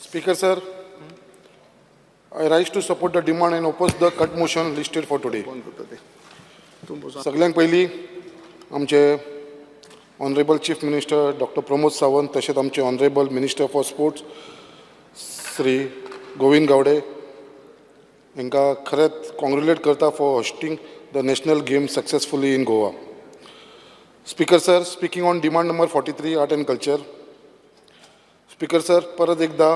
Speaker sir, I rise to support the demand and oppose the cut motion listed for today. बंद करता ते तूं बसो. सगल्यांत पयलीं आमचे Honourable Chief Minister Doctor Pramod Sawant, तशेंच आमचे Honourable Minister for Sports Shri Govind Gawde हांकां खरेंच कॉंग्रेट्युलेट करता for hosting the national game successfully in Goa. Speaker sir, speaking on demand number 43, art and culture. Speaker sir, परत एकदा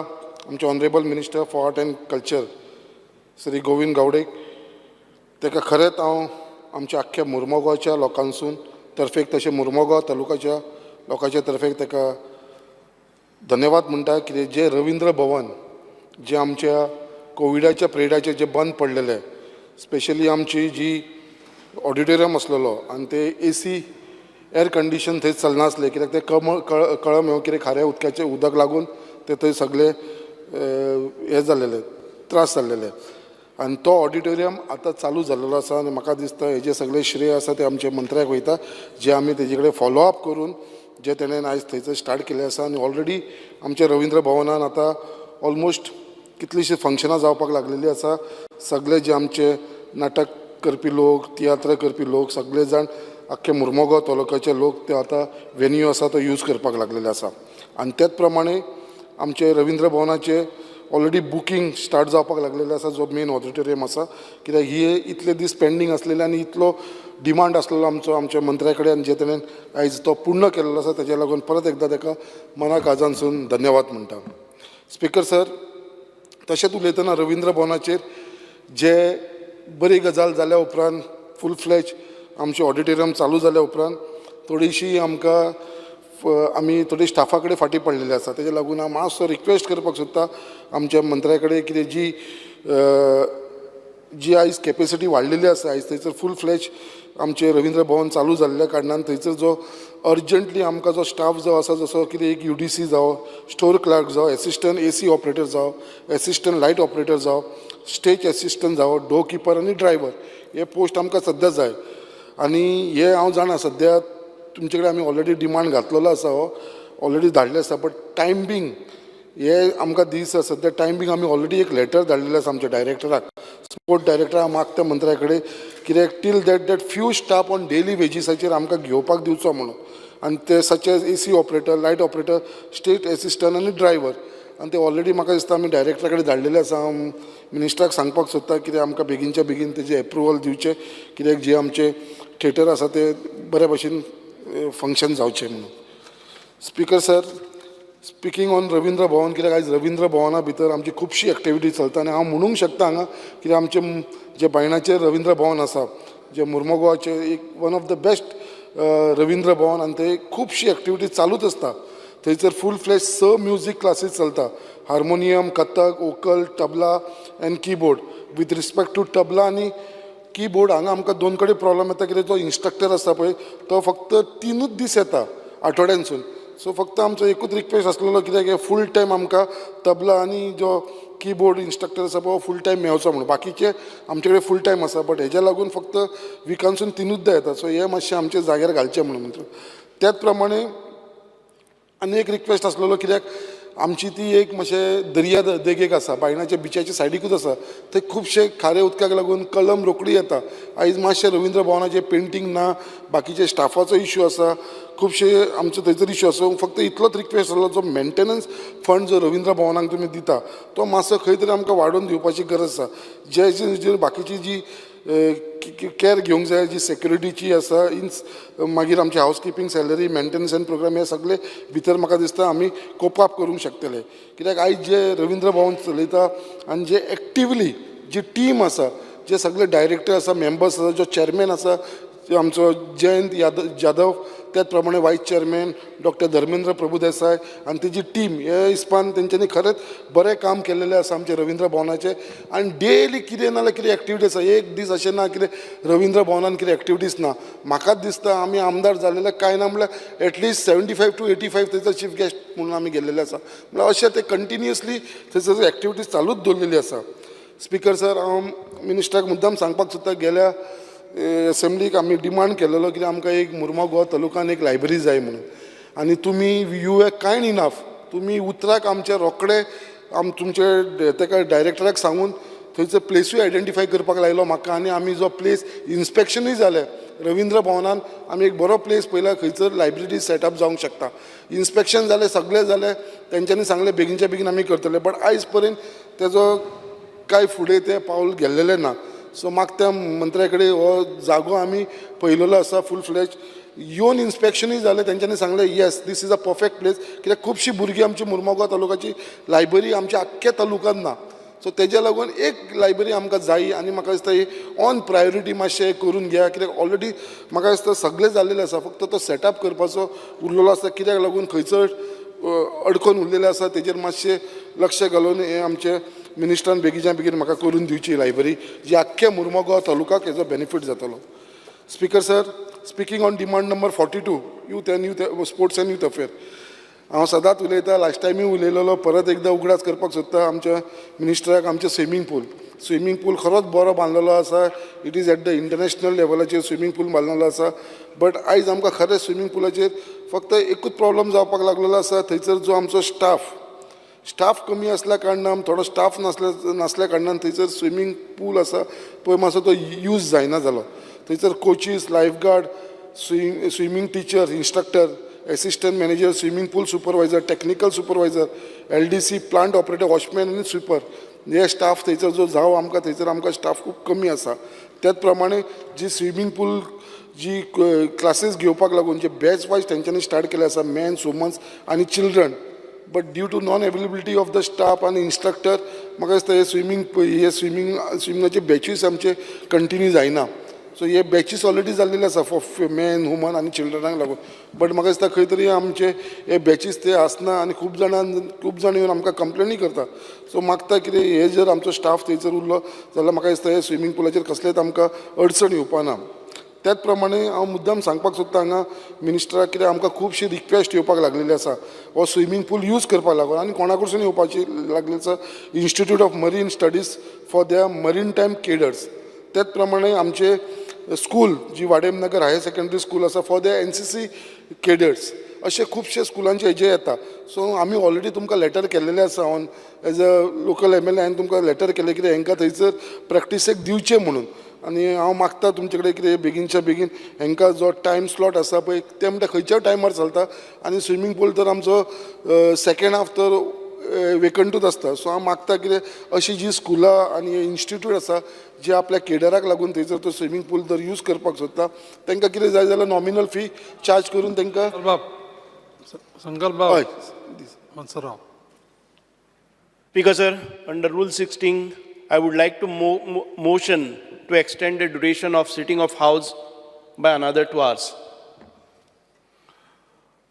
आमचे Honourable Minister for Art and Culture Shri Govind Gawde, ताका खरेंच हांव आमच्या आख्ख्या मुर्मगांवच्या लोकांसून तर्फेक तशें मुर्मगांव तालुकाच्या लोकांच्या तर्फेक ताका धन्यवाद म्हणटा, कितें जें रविंद्र भवन जें आमच्या कोविडाच्या पिरियडाचेर जें बंद पडलेलें, स्पेशली आमची जी ऑडिटोरियम आसलेलो आनी ते एसी एर कंडिशन थंय चलनासलें, कित्याक तें कमळ कळम कितें खाऱ्या उदकाचें उदक लागून ते थंय सगळे हें जालेले, त्रास जाल्लेले आनी तो ऑडिटोरियम आतां चालू जाल्लेलो आसा. आनी म्हाका दिसता हेजें सगळें श्रेय आसा तें आमच्या मंत्र्याक वयता, जे आमी तेजे कडेन फॉलो अप करून जे तेणेन आयज थंयसर स्टार्ट केल्लें आसा. आनी ऑलरेडी आमच्या रविंद्र भवनान आतां ऑलमोस्ट कितलींशीं फंक्शनां जावपाक लागलेलीं आसा. सगळे जे आमचे नाटक करपी लोक, तियात्र करपी लोक, सगळे जाण, आख्खे मुर्मोगांव तालुक्याचे लोक ते आतां वेन्यू आसा तो यूज करपाक लागलेले आसा. आनी तेच प्रमाणे आमचे रविंद्र भवनाचे ऑलरेडी बुकींग स्टार्ट जावपाक लागलेलें आसा, जो मेन ऑडिटोरियम आसा, कित्याक ही इतले दीस पेंडींग आसलेले आनी इतलो डिमांड आसलेलो आमचो आमच्या मंत्र्या कडेन आनी जे तेणेन आयज तो पूर्ण केल्लो आसा, तेज्या लागून परत एकदां ताका मना काळजानसून धन्यवाद म्हणटा. स्पिकर सर, तशेंच उलयतना रविंद्र भवनाचेर जे बरी गजाल जाल्या उपरांत, फूल फ्लॅज आमचें ऑडिटोरियम चालू जाल्या उपरांत थोडीशी आमकां आमी थोडी स्टाफा कडेन फाटीं पडलेले आसा. तेजे लागून हांव मातसो रिक्वेस्ट करपाक सोदता आमच्या मंत्र्या कडेन, कितें जी आयज कॅपेसिटी वाडलेली आसा, आयज थंयसर फूल फ्लॅज आमचें रविंद्र भवन चालू जाल्ल्या कारणान थंयसर जो अर्जंटली आमकां जो स्टाफ जो आसा, जसो कितें एक यूडीसी जावं, स्टोर क्लर्क जावं, एसिस्टंट एसी ऑपरेटर जावं, एसिस्टंट लायट ऑपरेटर जावं, स्टेज एसिस्टंट जावं, डोर किपर आनी ड्रायवर, हे पोस्ट आमकां सद्या जाय. आनी हे हांव जाणा, सद्या तुमचे कडेन आमी ऑलरेडी डिमांड घातलेलो आसा, हो ऑलरेडी धाडले आसा, बट टायम बींग हे आमकां दीस सद्या टायम बींग आमी ऑलरेडी एक लेटर धाडलेलें आसा आमच्या डायरेक्टराक, स्पोर्ट डायरेक्टराक. मागता मंत्र्या कडेन कित्याक till that few staff on daily वेजीसाचेर आमकां घेवपाक दिवचो म्हणून. आनी ते such as AC operator, light operator, stage assistant आनी ड्रायवर. आनी ते ऑलरेडी म्हाका दिसता आमी डायरेक्टरा कडेन धाडलेले आसा. हांव मिनिस्टराक सांगपाक सोदता, कित्याक आमकां बेगीनच्या बेगीन तेजें एप्रुवल दिवचें, कित्याक जे आमचे थिएटर आसा ते बरे भशेन फंक्शन जावचें म्हणून. Speaker sir, speaking on Ravindra Bhavan, कित्याक आयज रविंद्र भवना भितर आमची खुबशी एक्टिविटी चलता आनी हांव म्हणूंक शकता हांगा, कित्याक आमचें जें बायणाचेर रविंद्र भवन आसा, जें मुर्मुगांवचें एक one of the best Ravindra Bhavan, आनी थंय खुबशी एक्टिविटी चालूच आसता. थंयसर फूल फ्लॅज स म्युजीक क्लासीस चलता, harmonium, Kathak, vocal, tabla and keyboard. With respect to tabla आनी किबोर्ड, हांगा आमकां दोन कडेन प्रॉब्लम येता, कित्याक जो इन्स्ट्रक्टर आसा पळय, तो फक्त तिनूच दीस येता आठवड्यानसून. सो फक्त आमचो एकूच रिक्वेस्ट आसलेलो, कित्याक फूल टायम आमकां तबला आनी जो किबोर्ड इन्स्ट्रक्टर आसा पळय, फूल टायम मेवचो म्हणून. बाकीचे आमचे कडेन फूल टायम आसा, बट हेज्या लागून फक्त विकानसून तिनूचदा येता. सो हे मातशें आमचे जाग्यार घालचें म्हणून. त्याच प्रमाणे आनी एक रिक्वेस्ट आसलेलो, कित्याक आमची ती एक मातशें दर्या देगेक आसा, बायणाच्या बिचाच्या सायडीकूच आसा. थंय खुबशे खारे उदकाक लागून कलम रोखडी येता. आयज मातशें रविंद्र भवनाचें पेंटींग ना, बाकीचे स्टाफाचो इश्यू आसा, खुबशे आमचो थंयसर इश्यू आसा. फक्त इतलोच रिक्वेस्ट आसलो, जो मेंटेनन्स फंड जो रविंद्र भवनाक तुमी दिता, तो मातसो खंय तरी आमकां वाडोवन दिवपाची गरज आसा. जे जे जे बाकीची जी कॅर घेवंक जाय, जी सेक्युरिटीची आसा, इन्स मागीर आमची house keeping salary, maintenance and program, हे सगळे भितर म्हाका दिसता आमी कोप अप करूंक शकतले. कित्याक आयज जे रविंद्र भवन चलयता आनी जे एक्टिवली जी टीम आसा, जे सगळे डायरेक्टर आसा, मेंबर्स आसा, जो चॅरमॅन आसा आमचो जयंत यादव जाधव, त्याच प्रमाणे vice chairman doctor Dharmendra Prabhudesai आनी तेजी टीम, हे हिसपान तेंच्यांनी खरेंच बरें काम केल्लेलें आसा आमचें रविंद्र भवनाचें. आनी डेली कितें ना जाल्यार कितें एक्टिविटी आसा. एक दीस अशें ना कितें रविंद्र भवनान कितें एक्टिविटीज ना. म्हाकाच दिसता आमी आमदार जालेले कांय ना म्हणल्यार at least 75 to 85 थंयसर चीफ गेस्ट म्हणून आमी गेल्लेले आसा. म्हणल्यार अशें ते कंटिन्युअसली थंयसर एक्टिविटीज चालूच दवरलेली आसा. स्पिकर सर, हांव मिनिस्टराक मुद्दाम सांगपाक सोदता, गेल्या एसेंब्लीक आमी डिमांड केलेलो कित्याक आमकां एक मुर्मो तालुकान एक लायब्ररी जाय म्हणून. आनी तुमी you are kind enough, तुमी उतराक आमच्या रोखडे आम तुमचे तेका डायरेक्टराक सांगून थंयचो प्लेसूय आयडेंटिफाय करपाक लायलो म्हाका आनी आमी जो प्लेस इन्स्पेक्शनूय जालें रविंद्र भवनान. आमी एक बरो प्लेस पळयला खंयसर लायब्ररी सेटअप जावंक शकता. इन्स्पेक्शन जालें, सगळें जालें. तेंच्यांनी सांगलें बेगीनच्या बेगीन आमी करतले, बट आयज पर्यंत तेजो कांय फुडें तें पावल गेल्लेलें ना. सो म्हाका त्या मंत्र्या कडेन हो जागो आमी पळयलेलो आसा, फूल फ्लॅज येवन इन्स्पेक्शनूय जालें. तेंच्यांनी सांगलें, "Yes, this is a perfect place," कित्याक खुबशीं भुरगीं आमची मुरमुगांव तालुकाची लायब्ररी आमच्या आख्ख्या तालुक्यान ना. सो तेज्या लागून एक लायब्ररी आमकां जायी आनी म्हाका दिसता ही ऑन प्रायोरिटी मातशें करून घेया, कित्याक ऑलरेडी म्हाका दिसता सगळें जाल्लेलें आसा, फक्त तो सेटअप करपाचो उरलेलो आसा. कित्याक लागून खंयसर अडकोन उरलेलें आसा तेजेर मातशें लक्ष घालून हें आमचें मिनिस्टरान बेगीच्या बेगीन म्हाका करून दिवची लायब्ररी, जी आख्ख्या मुरमुगांव तालुकाक हेजो बेनिफीट जातलो. Speaker sir, speaking on demand number 42, youth and youth sports and youth affair. हांव सदांच उलयतां, लास्ट टायमूय उलयलेलो, परत एकदां उगडास करपाक सोदता आमच्या मिनिस्टराक. आमचें स्विमींग पूल खरोच बरो बांदलेलो आसा. It is at the international लेवलाचेर स्विमींग पूल बांदलेलो आसा. बट आयज आमकां खरेंच स्विमींग पुलाचेर फक्त एकूच प्रॉब्लम जावपाक लागलेलो आसा. थंयसर जो आमचो स्टाफ कमी आसल्या कारणान, थोडो स्टाफ नासल्या कारणान थंयसर स्विमींग पूल आसा पळय मातसो तो यूज जायना जालो. थंयसर coaches, life guard, swimming teacher, instructor, assistant manager, swimming pool supervisor, technical supervisor, LDC, plant operator, watchman आनी स्विपर हे स्टाफ थंयसर जो जावो आमकां थंयसर आमकां स्टाफ खूब कमी आसा. त्याच प्रमाणे जी स्विमींग पूल जी क्लासीस घेवपाक लागून जे बॅच वायज तेंच्यांनी स्टार्ट केले आसा, मेन्स, वुमन्स आनी children, but due to non availability of the staff आनी इन्स्ट्रक्टर, म्हाका दिसता हे स्विमिंगाचे बॅचीस आमचे कंटिन्यू जायना. सो हे बॅचीस ऑलरेडी जाल्लेले आसा फॉर मॅन, वुमन आनी चिल्ड्रनाक लागून, बट म्हाका दिसता खंय तरी आमचे हे बॅचीस ते आसना आनी खूब जाण येवन आमकां कंप्लेनी करता. सो मागता कितें, हे जर आमचो स्टाफ थंयसर उरलो जाल्यार म्हाका दिसता हे स्विमींग पुलाचेर कसलेच आमकां अडचण येवपा ना. त्याच प्रमाणे हांव मुद्दाम सांगपाक सोदता हांगा मिनिस्टराक, कित्याक आमकां खुबशी रिक्वेस्ट येवपाक लागलेली आसा हो स्विमींग पूल यूज करपाक लागून आनी कोणा कडसून येवपाची लागली आसा, Institute of Marine Studies for their maritime cadres. त्याच प्रमाणे आमचे स्कूल जी वाडेमनगर हायर सेकंडरी स्कूल आसा for the NCC cadets, अशे खुबशे स्कुलांचे हेजे येता. सो आमी ऑलरेडी तुमकां लेटर केल्लेले आसा. On as a local MLA हांवें तुमकां लेटर केलें कित्याक हांकां थंयसर प्रॅक्टिसेक दिवचें म्हणून. आनी हांव मागता तुमचे कडेन कितें बेगीनच्या बेगीन हांकां जो टायम स्लॉट आसा पळय, ते म्हणटा खंयच्याय टायमार चलता आनी स्विमींग पूल तर आमचो सेकेंड हाफ तर वेकंटूच आसता. सो हांव मागता कितें, अशी जी स्कुलां आनी इन्स्टिट्यूट आसा जे आपल्या केडराक लागून थंयसर तो स्विमींग पूल जर यूज करपाक सोदता, तांकां कितें जाय जाल्यार नॉमिनल फी चार्ज करून तांकां बाब, संकल्प बाब. हय. मनसराव. Speaker sir, under Rule 16, I would like to motion to extend the duration of sitting of House by another 2 hours.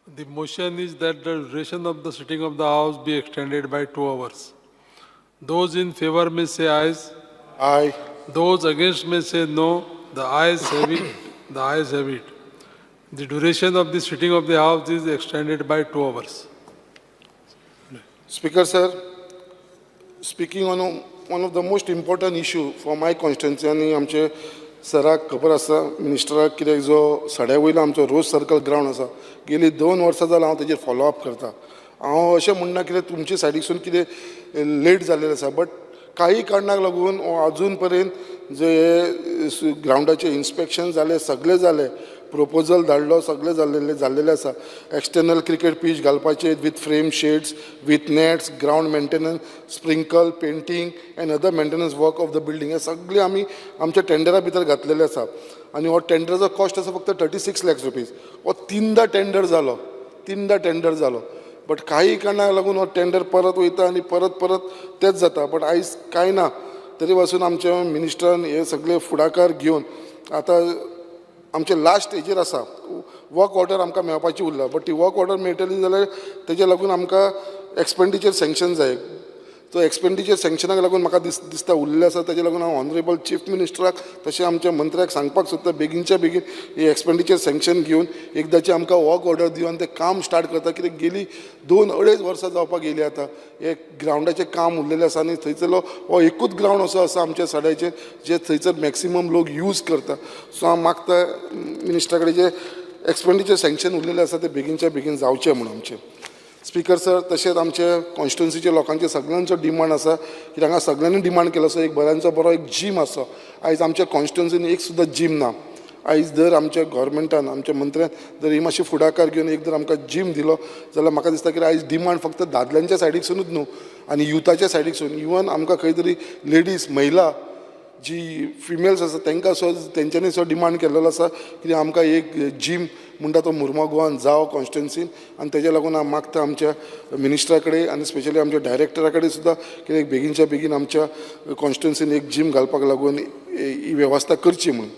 The motion is that the duration of the sitting of the House be extended by 2 hours. Those in favor may say ayes. Aye. Those against may say no. The ayes have it. The ayes have it. The duration of the sitting of the House is extended by 2 hours. Speaker sir, speaking on one of the most important issue for my constituency, आनी आमचे सराक खबर आसा, मिनिस्टराक, कित्याक जो सड्या वयलो आमचो रोज circle ground आसा, गेली 2 वर्सां जाल्यार हांव तेजेर फॉलो अप करता. हांव अशें म्हणना कितें तुमचे सायडीकसून कितें लेट जाल्लें आसा, बट काही कारणाक लागून हो अजून पर्यंत जे ग्रावंडाचें इन्स्पेक्शन जालें, सगळें जालें, प्रपोजल धाडलो, सगळें जाल्लेलें आसा. एक्सटर्नल क्रिकेट पीच घालपाचे with frame sheds, with nets, ground maintenance, sprinkle, painting and other maintenance work of the building, हे सगळे आमी आमच्या टेंडरा भितर घातलेले आसा. आनी हो टेंडराचो कॉस्ट आसा फक्त 36 लॅक्स रुपीज. हो तिनदां टेंडर जालो, तिनदां टेंडर जालो, बट काही कारणाक लागून हो टेंडर परत वयता आनी परत परत तेंच जाता. बट आयज कांय ना, तरी पासून आमच्या मिनिस्टरान हे सगळे फुडाकार घेवन आतां आमचे लास्ट हेजेर आसा. वर्क ऑर्डर आमकां मेळपाची उरला, बट ती वर्क ऑर्डर मेळटली जाल्यार तेजे लागून आमकां एक्सपेंडिचर सँक्शन जाय. तो एक्सपेंडिचर सँक्शनाक लागून म्हाका दिसता उरलेलें आसा. तेजे लागून हांव ऑनरेबल चीफ मिनिस्टराक तशें आमच्या मंत्र्याक सांगपाक सोदता, बेगीनच्या बेगीन ही एक्सपेंडिचर सँक्शन घेवन एकदांची आमकां वर्क ऑर्डर दिवन तें काम स्टार्ट करता, कित्याक गेली 2-2.5 वर्सां जावपाक येयली आतां हे ग्रावंडाचें काम उरलेलें आसा. आनी थंयसरलो हो एकूच ग्रावंड असो आसा आमच्या सड्याचेर जे थंयसर मॅक्सिमम लोक यूज करता. सो हांव मागता मिनिस्टरा कडेन, जे एक्सपेंडिचर सँक्शन उरलेलें आसा ते बेगीनच्या बेगीन जावचें म्हणून आमचें. स्पीकर सर, तशेंच आमचे कॉन्स्टिट्युन्सीच्या लोकांचे सगळ्यांचो डिमांड आसा की तांकां सगळ्यांनी डिमांड केलो आसा, एक बऱ्यांचो बरो एक जीम आसचो. आयज आमच्या कॉन्स्टिट्युन्सीन एक सुद्दां जीम ना. आयज जर आमच्या गोवोरमेंटान, आमच्या मंत्र्यान जर ही मातशी फुडाकार घेवन एक जर आमकां जीम दिलो जाल्यार म्हाका दिसता की आयज डिमांड फक्त दादल्यांच्या सायडीकसुनूच न्हू आनी युथाच्या सायडीकसून, इवन आमकां खंय तरी लेडीज, महिला जी फिमेल्स आसा तांकां सुद्दां, तेंच्यांनी सुद्दां डिमांड केल्लो आसा की आमकां एक जीम म्हणटा तो मुर्मो जावं कॉन्स्टिट्युन्सीन. आनी तेज्या लागून हांव मागता आमच्या मिनिस्टरा कडेन आनी स्पेशली आमच्या डायरेक्टरा कडेन सुद्दां की एक बेगीनच्या बेगीन आमच्या कॉन्स्टिट्युन्सीन एक जीम घालपाक लागून ही वेवस्था करची म्हणून.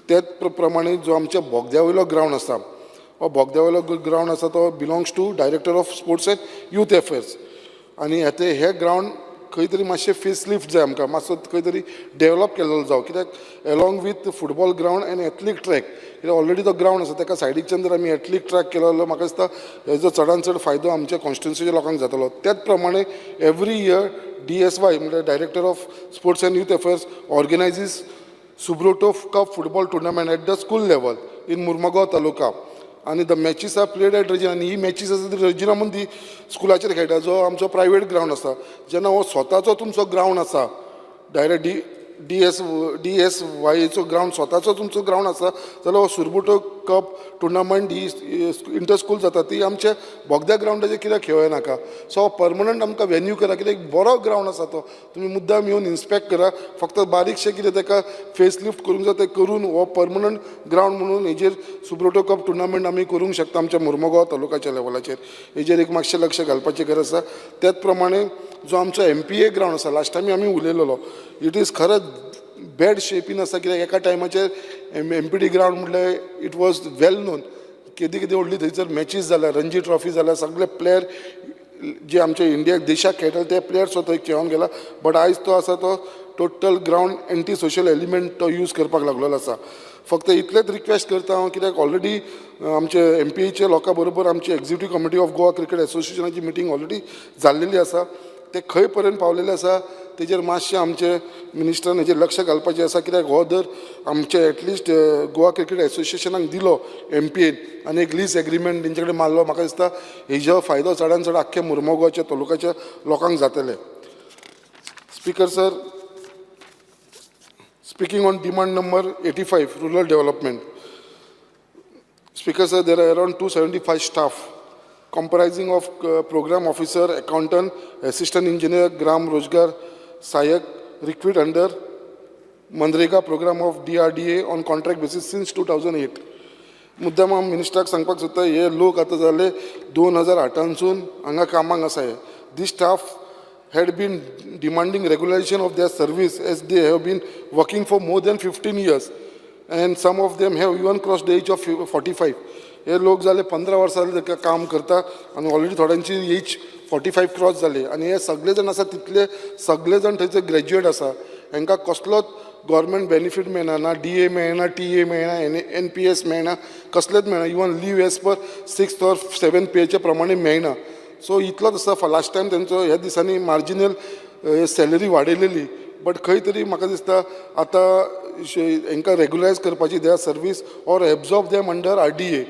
त्याच प्रमाणे जो आमच्या बोगद्या वयलो ग्रावंड आसा, हो बोगद्या वयलो ग्रावंड आसा तो belongs to Director of Sports and Youth Affairs. आनी आतां हे ग्रावंड खंय तरी मातशें फेस लिफ्ट जाय आमकां, मातसो खंय तरी डेवलप केल्लो जावं, कित्याक along with football ground and athletic track, कित्याक ऑलरेडी तो ग्रावंड आसा, ताका सायडीकच्यान जर आमी एथलीक ट्रॅक केलो जाल्यार म्हाका दिसता हेजो चडान चड फायदो आमच्या कॉन्स्टिट्युन्सीच्या लोकांक जातलो. त्याच प्रमाणे एवरी इयर डीएसवाय म्हणल्यार Director of Sports and Youth Affairs organizes Subroto Cup football tournament at the school level in Mormugao taluka आनी the matches are played at Regina. आनी ही मॅचीस आसा ती रेजिना मंदी स्कुलाचेर खेळटा, जो आमचो प्रायवेट ग्रावंड आसा. जेन्ना हो स्वताचो तुमचो ग्रावंड आसा, डायरेक्ट डी एस वायचो ग्रावंड, स्वताचो तुमचो ग्रावंड आसा जाल्यार हो सुरबुटो कप टुर्नामेंट ही इंटर स्कूल जाता ती आमच्या बोगद्या ग्रावंडाचेर कित्याक खेळों नाका? सो हो परमनंट आमकां वेन्यू करा, कित्याक एक बरो ग्रावंड आसा तो. तुमी मुद्दाम येवन इन्स्पेक्ट करा. फक्त बारीकशें कितें ताका फेस लिफ्ट करूंक जाय तें करून हो परमनंट ग्रावंड म्हणून हेजेर सुब्रोटो कप टुर्नामेंट आमी करूंक शकता आमच्या मुर्मगांव तालुकाच्या लेवलाचेर. हेजेर एक मातशें लक्ष घालपाची गरज आसा. त्याच प्रमाणे जो आमचो एमपीए ग्रावंड आसा, लास्ट टायम आमी उलयलेलो, it is खरेंच बॅड शेपीन आसा, कित्याक एका टायमाचेर एमपीडी ग्रावंड म्हणल्यार it was well known. केदी केदी व्हडली थंयसर मॅचीस जाल्या, रणजी ट्रॉफी जाल्या, सगळे प्लेयर जे आमच्या इंडियाक देशाक खेळटाले ते प्लेयर सुद्दां थंय खेळोन गेला. बट आयज तो आसा तो total ground anti social element तो यूज करपाक लागलेलो आसा. फक्त इतलेंच रिक्वेस्ट करता हांव, कित्याक ऑलरेडी आमचे एमपीएच्या लोकां बरोबर आमची Executive Committee of Goa Cricket असोसिएशनाची meeting already जाल्लेली आसा. ते खंय पर्यंत पावलेले आसा तेजेर मातशें आमचे मिनिस्टरान हेजेर लक्ष घालपाचें आसा, कित्याक हो जर आमचे एटलिस्ट गोवा क्रिकेट असोसिएशनाक दिलो एमपीएन आनी एक लीज एग्रीमेंट तेंचे कडेन मारलो, म्हाका दिसता हेजो फायदो चडान चड आख्खे मुर्मगांवच्या तालुक्याच्या लोकांक जातले. Speaker sir, speaking on demand number 85, rural development. Speaker sir, there are around 275 staff comprising of program officer, accountant, assistant engineer, Gram Rozgar Sahayak recruit under MNREGA program of DRDA on contract basis since 2008. मुद्दाम हांव मिनिस्टराक सांगपाक सोदता, हे लोक आतां जाले 2008 सून हांगा कामाक आसा. हे this staff had been demanding regularization of their service, as they have been working for more than 15 years and some of them have even crossed the age of 45. हे लोक जाले 15 वर्सां जाले ताका काम करता आनी ऑलरेडी थोड्यांची एज 45 क्रॉस जाली. आनी हे सगळे जाण आसा तितले सगळे जाण थंयसर ग्रॅज्युएट आसा. हांकां कसलोच गव्हर्मेंट बेनिफीट मेळना, ना डीए मेळना, टीए मेळना, एनपीएस मेळना, कसलेच मेळना. Even leave as per six or seven पेच्या प्रमाणे मेळना. सो इतलोच आसा. लास्ट टायम तेंचो ह्या दिसांनी मार्जिनल सॅलरी वाडयलेली, बट खंय तरी म्हाका दिसता आतां हांकां रेगुलरायज करपाची their service or absorb them under RDA,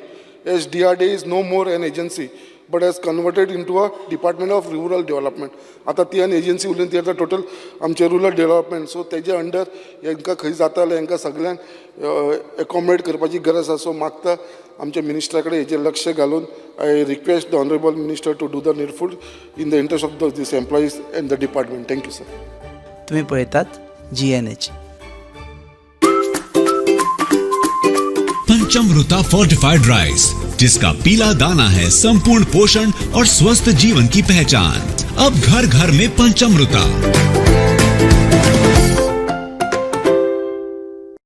as DRDA is no more an agency but has converted into a Department of Rural Development. आतां ती आनी एजन्सी उरली, ती आतां टोटल आमचे रुरल डेव्हलपमेंट. सो तेजे अंडर हांकां खंय जाता जाल्यार हांकां सगळ्यांक एकोमोडेट करपाची गरज आसा. सो मागता आमच्या मिनिस्टरा कडेन हेजेर लक्ष घालून, I request the honourable minister to do the needful in the interest of the this employees and the department. Thank you, sir. तुम्ही पळयतात जीएनएच. पंचमृता फोर्टिफाइड राइस, जिसका पीला दाना है संपूर्ण पोषण और स्वस्थ जीवन की पहचान. अब घर घर में पंचमृता.